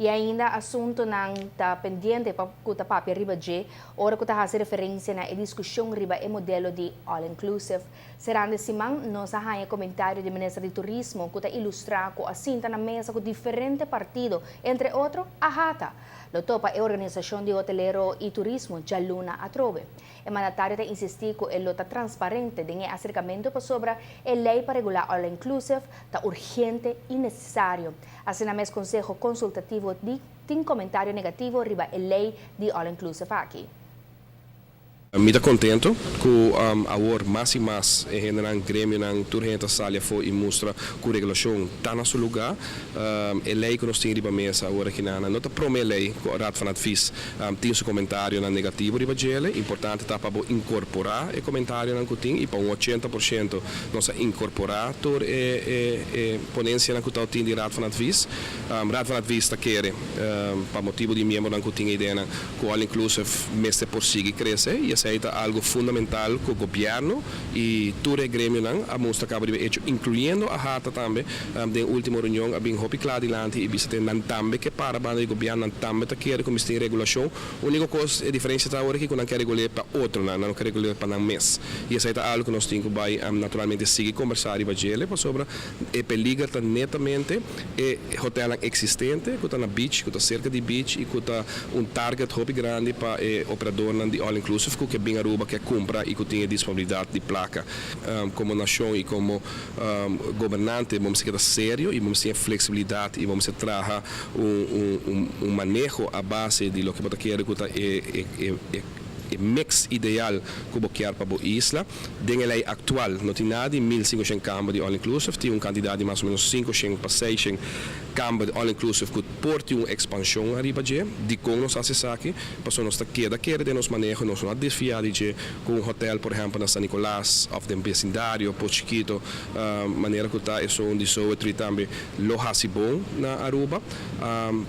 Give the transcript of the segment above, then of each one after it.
Y ainda asuntonan ta pendiente pa cu ta papia riba dje, ora cu ta haci referencia na e discusion riba e modelo di all inclusive. Cerrando siman, nos a haya comentario di Minister di Turismo cu ta ilustra cu a sinta na mesa cu diferente partido, entre otro, AHATA. Lo topa e organisacion di hotelero y turismo dialuna atrobe. E mandatario ta insisti cu e lo ta transparente den e acercamento pasobra e ley pa regula all inclusive ta urgente y necesario. Asina mes Conseho Consultativo di tin comentario negativo riba e ley di all inclusive aki. Mi ta contento cu awor mas y mas hendenan, gremionan, tur hende sali afo y mustra cu regulacion ta na su lugar. E ley cu nos tin riba mesa awor aki nan no ta prome ley cu Raad van Advies tin su comentarionan negativo riba dje. Importante ta pa incorpora e comentarionan cu tin y pa un 80% nos a incorpora tur e ponencianan cu tin di Raad van Advies. Raad van Advies ta kere, pa motibo di miembronan cu tin idea cu all inclusive mester por sigui crece y esey ta algo fundamental cu gobierno y tur e gremionan a mustra caba di hecho, incluyendo AHATA tambe. Den ultimo reunion a bin hopi cla dilanti y bisa nan tambe ke para banda di gobierno, nan tambe ta kere cu tin regulacion. Unico cos, e diferencia ta awor cu nan kier regula pa otro, nan no kier regula pa nan mes, y esey ta algo cu nos tin cu bay naturalmente sigui conversa riba dje, pasobra e peliger ta netamente e hotel existente cu ta na beach, cu ta cerca di beach y cu ta un target hopi grandi pa e operador di all inclusive cu bin Aruba kier cumpra y cu tin disponibilidad di placa. Como nacion y como gobernante, ban keda serio y ban tin flexibilidad y ban traha un maneho a base di loke bo kier cu e mix ideal cu bo kier pa e isla. Den ley actual, no tin nada di 1500 camber di all inclusive, tin un cantidad di mas o menos 500 pa 600 camber di all inclusive cu por tin un expansion ariba dje. Di con nos a haci esaki? Pasobra nos ta keda kere den nos maneho, nos no a desvia di dje cu un hotel, por ehempel, na San Nicolas of den vecindario, Pos Chiquito, manera cu ta esun di Zoetry tambe lo hasi bon na Aruba.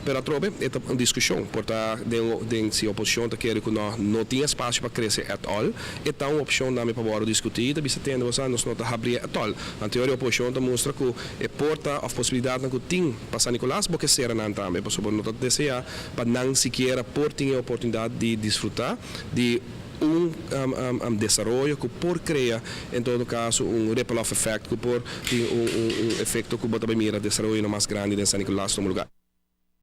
Pero atrobe, e un discusion, por ta den si oposicion ta kere cu no tin espacio pa crece at all, e ta un opcion tambe pa discuti, ta bisa tende, nos no ta habri at all. Na teoria, oposicion ta mustra cu e porta of posibilidad cu tin pa San Nicolas, bo kier sera nan tambe, pasobra no ta desea pa nan sikiera por tin e oportunidad di disfruta di un desaroyo cu por crea, en todo caso, un ripple of effect, cu por tin un efecto cu bo ta mira desaroyo mas grandi den San Nicolas como lugar.